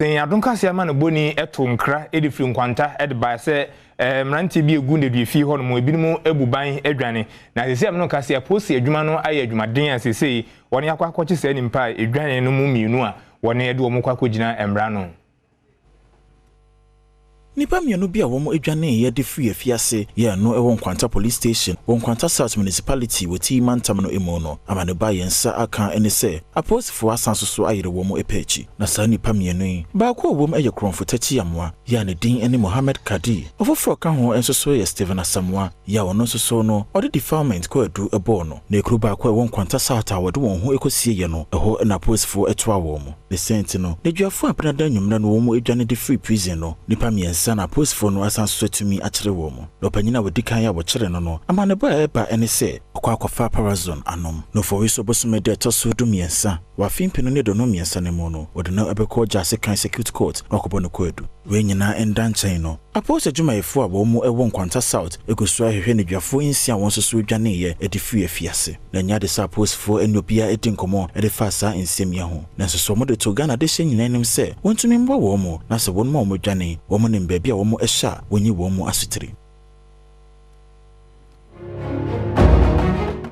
Adom Kaseɛ amanebɔni to nkra de firi Nkwanta de bae sɛ mmeranteɛ bi egu nneduafie hɔ nom, ebinom abu ban adwane. Na seesei a me ne wo kasa yi, apolisi adwuma no ayɛ adwumaden a seesei wɔne akɔ akɔkye saa nnipa a edwane no mu mmienu a wɔne de wɔn kɔ akɔgyina mmara ano. Nnipa mmienu bi a wɔdwaneeɛ de firii afiase yɛɛ no wɔ Nkwanta Police Station wɔ Nkwanta South Municipality wɔ Tii Mantam no mu no amanebɔ a yɛn nsa aka ne sɛ apolisifoɔ asan nso so ayere wɔn pɛ akyi. Na saa nnipa mmienu yi, baako a ɔwɔ mu yɛ Korɔmfo Takyi Amoah yi a ne din ne Mohammed Kadi, ɔfoforɔ a ɔka ho nso so yɛ Stephen Asamoah yi a ɔno nso so no ɔde defilement kwaadu bɔɔ no. Na ekuro baako a ɛwɔ Nkwanta South a wɔde wɔn ho kɔsieeɛ no, ɛhɔ na apolisifoɔ toaa wɔn. Ne saa nti no, nneduafoɔ a benada anwummerɛ no wɔn dwane de firii prison no, nnipa mmiɛnsa na apolisifoɔ no asan nso atumi akyere wɔn. Na ɔpanyin a ɔdi kan a wɔkyeree no no, amanebɔ a ɛreba ne sɛ, ɔkɔ akɔfa Parazone anom. Na Oforisuo bosome da ɛtɔ so 13 wɔ afe 2023 no mu no, wɔde no bɛkɔ Gyase Kan Circuit Court na wakɔbɔ no kwaadu. Wei nyinaa nda nkyɛn no, apolisi adwumayɛfoɔ a wɔn wɔ Nkwanta South gu so ara hwehwɛ nneduafoɔ nsia a wɔn nso so dwaneeɛ de firii afiase. Na ɛnyɛ ade sɛ apolisifoɔ ne obiara di nkɔmmɔ de fa saa nsɛm yi ho. Nanso so wɔde to Ghana adehyeɛ nyinaa anim sɛ wɔntumi mmoa wɔn na sɛ wɔn a wɔadwane, wɔn nim baabi a wɔhyɛ a, wɔnyi wɔn asotire.